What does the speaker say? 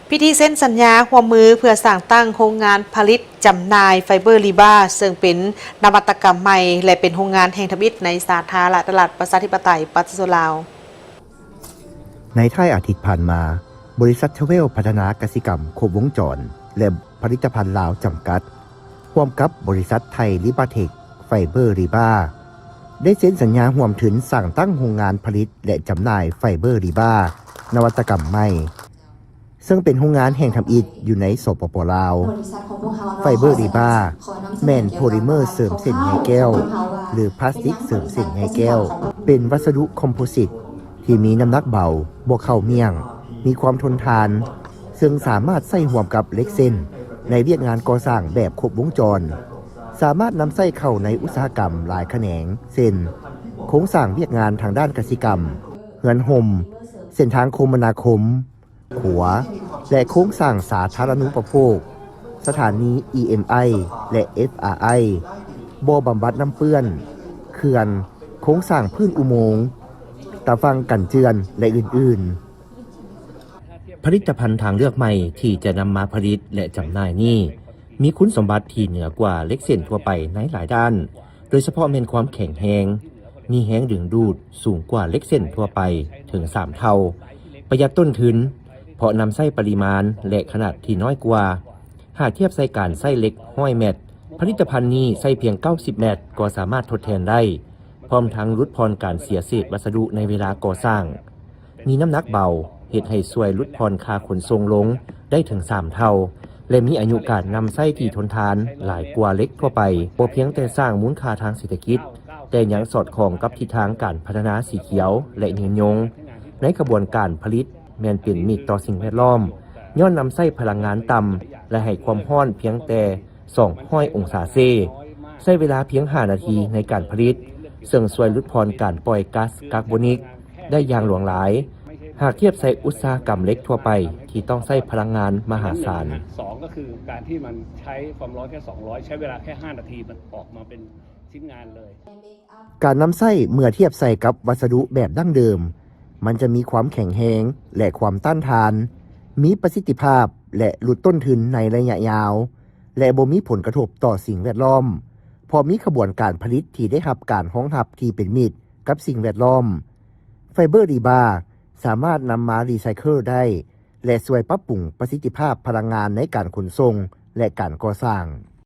ພິທີເຊັນສັນຍາຮ່ວມມືເພື່ອສ້າງຕັ້ງໂຮງງານຜະລິດຈຳໜ່າຍໄຟເບີຣີບາ ເຊິ່ງເປັນນະວັດຕະກຳໃໝ່ ແລະ ເປັນໂຮງງານແຫ່ງທຳອິດໃນສາທາລະນະລັດປະຊາທິປະໄຕປະຊາຊົນລາວ. ໃນທ້າຍອາທິດຜ່ານມາ, ບໍລິສັດທະເວລພັດທະນາກະສິກຳຄົບວົງຈອນ ແລະ ຜະລິດຕະພັນລາວຈຳກັດ ຮ່ວມກັບບໍລິສັດໄທລິບາເທັກໄຟເບີຣີບາ ໄດ້ເຊັນສັນຍາຮ່ວມທຶນສ້າງຕັ້ງໂຮງງານຜະລິດ ແລະ ຈຳໜ່າຍໄຟເບີຣີບາ ນະວັດຕະກຳໃໝ່ ເຊິ່ງເປັນໂຮງງານແຫ່ງທຳອິດຢູ່ໃນ ສປປ ລາວ. ໄຟເບີຣີບາ ແມ່ນໂພລິເມີເສີມເສັ້ນໃຍແກ້ວ ຫຼື ພລາສຕິກເສີມເສັ້ນໃຍແກ້ວ, ເປັນວັດສະດຸຄອມໂພຊິດທີ່ມີນ້ຳໜັກເບົາ, ບໍ່ເຂົ້າມ້ຽງ, ມີຄວາມທົນທານ, ເຊິ່ງສາມາດໃຊ້ຮ່ວມກັບເຫຼັກເສັ້ນໃນວຽກງານກໍ່ສ້າງແບບຄົບວົງຈອນ, ສາມາດນຳໃຊ້ເຂົ້າໃນອຸດສາຫະກຳຫຼາຍຂະແໜງ ເຊັ່ນ ໂຄງສ້າງວຽກງານທາງດ້ານກະສິກຳ, ເຮືອນຮົ່ມ, ເສັ້ນທາງຄົມມະນາຄົມ, ຂົວ ແລະ ໂຄງສ້າງສາທາລະນູປະໂພກ, ສະຖານີ EMI ແລະ FRI, ບໍ່ບຳບັດນ້ຳເປື້ອນ, ເຂື່ອນ, ໂຄງສ້າງພື້ນອຸໂມງ, ຕາຝັ່ງກັນເຈື່ອນ ແລະ ອື່ນໆ. ຜະລິດຕະພັນທາງເລືອກໃໝ່ທີ່ຈະນຳມາຜະລິດ ແລະ ຈຳໜ່າຍນີ້ ມີຄຸນສົມບັດທີ່ເໜືອກວ່າເຫຼັກເສັ້ນທົ່ວໄປໃນຫຼາຍດ້ານ, ໂດຍສະເພາະແມ່ນຄວາມແຂງແຮງ, ມີແຮງດຶງດູດສູງກວ່າເຫຼັກເສັ້ນທົ່ວໄປເຖິງສາມເທົ່າ, ປະຢັດຕົ້ນທຶນ ເພາະນຳໃຊ້ປະລິມານ ແລະ ຂະໜາດທີ່ນ້ອຍກວ່າ. ຫາກທຽບໃສ່ການໃຊ້ເຫຼັກຮ້ອຍແມັດ, ຜະລິດຕະພັນນີ້ໃຊ້ພຽງເກົ້າສິບແມັດກໍສາມາດທົດແທນໄດ້, ພ້ອມທັງຫຼຸດຜ່ອນການເສຍເສດວັດສະດຸໃນເວລາກໍ່ສ້າງ. ມີນ້ຳໜັກເບົາ, ເຮັດໃຫ້ຊ່ວຍຫຼຸດຜ່ອນຄ່າຂົນສົ່ງລົງໄດ້ເຖິງສາມເທົ່າ ແລະ ມີອາຍຸການນຳໃຊ້ທີ່ທົນທານຫຼາຍກວ່າເຫຼັກທົ່ວໄປ. ບໍ່ພຽງແຕ່ສ້າງມູນຄ່າທາງເສດຖະກິດ, ແຕ່ຍັງສອດຄ່ອງກັບທິດທາງການພັດທະນາສີຂຽວ ແລະ ຍືນຍົງ. ໃນຂະບວນການຜະລິດແມ່ນເປັນມິດຕໍ່ສິ່ງແວດລ້ອມ, ຍ້ອນນຳໃຊ້ພະລັງງານຕ່ຳ ແລະ ໃຫ້ຄວາມຮ້ອນພຽງແຕ່ສອງຮ້ອຍອົງສາເຊ, ໃຊ້ເວລາພຽງຫ້ານາທີໃນການຜະລິດ, ເຊິ່ງຊ່ວຍຫຼຸດຜ່ອນການປ່ອຍກາສກາກໂບນິກໄດ້ຢ່າງຫຼວງຫຼາຍ, ຫາກທຽບໃສ່ອຸດສາຫະກຳເຫຼັກທົ່ວໄປທີ່ຕ້ອງໃຊ້ພະລັງງານມະຫາສານ. ສອງກໍຄືການທີ່ມັນໃຊ້ຄວາມຮ້ອນແຄ່ສອງຮ້ອຍ ໃຊ້ເວລາແຄ່ຫ້ານາທີ ມັນອອກມາເປັນ ການນຳໃຊ້ເມື່ອທຽບໃສ່ກັບວັດສະດຸແບບດັ້ງເດີມ, ມັນຈະມີຄວາມແຂງແຮງ ແລະ ຄວາມຕ້ານທານ, ມີປະສິດທິພາບ ແລະ ຫຼຸດຕົ້ນທຶນໃນໄລຍະຍາວ ແລະ ບໍ່ມີຜົນກະທົບຕໍ່ສິ່ງແວດລ້ອມ, ເພາະມີຂະບວນການຜະລິດທີ່ໄດ້ຮັບການຮອງຮັບທີ່ເປັນມິດກັບສິ່ງແວດລ້ອມ. ໄຟເບີຣີບາ ສາມາດນຳມາຣີໄຊເຄິນໄດ້ ແລະ ຊ່ວຍປັບປຸງປະສິດທິພາບພະລັງງານໃນການຂົນສົ່ງ ແລະ ການກໍ່ສ້າງ.